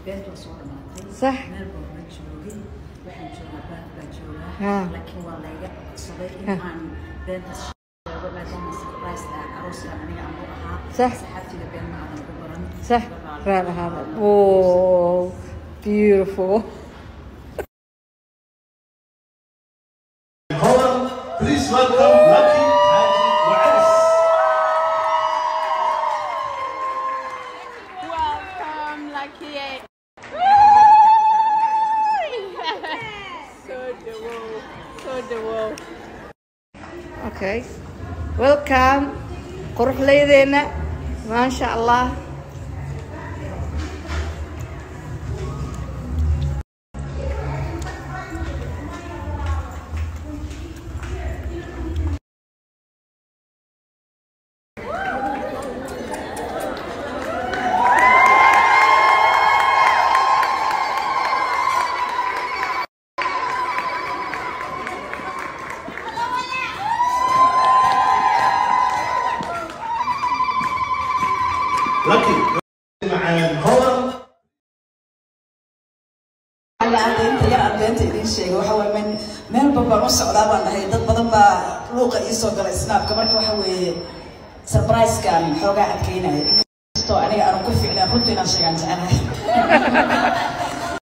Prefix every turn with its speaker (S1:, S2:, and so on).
S1: Beentu waa soo dhamaatay.
S2: Sax.
S1: Meel baan la joogay, waxaan joogaa baad baan joogaa. Laakiin waa layga codsaday in aan beentaas sheego maadaama surprise ah arooskan aniga aan u ahaa.
S2: Sax.
S1: Saxaabtida been ma aadan ugu baran.
S2: Sax, raal ahaada. Oh, beautiful.
S3: Holland, please welcome Lucky Haji Waris.
S4: Welcome, Lucky. So the woe. So the woe.
S2: Okay, welcome quruxleydeena, maasha Allah.
S3: Lucky macaan Holland.
S1: Alla inta yar aan beenta idiin sheegay waxa waaye meel baan u socdaa baan dhahay, dad badan baa luuqa ii soo galay Snapka. Marka waxa weeye surprise-kan xoogaa adkeynaya, inkastoo aniga aanu ku fiicnaan runta inaan sheegaan jecelahay.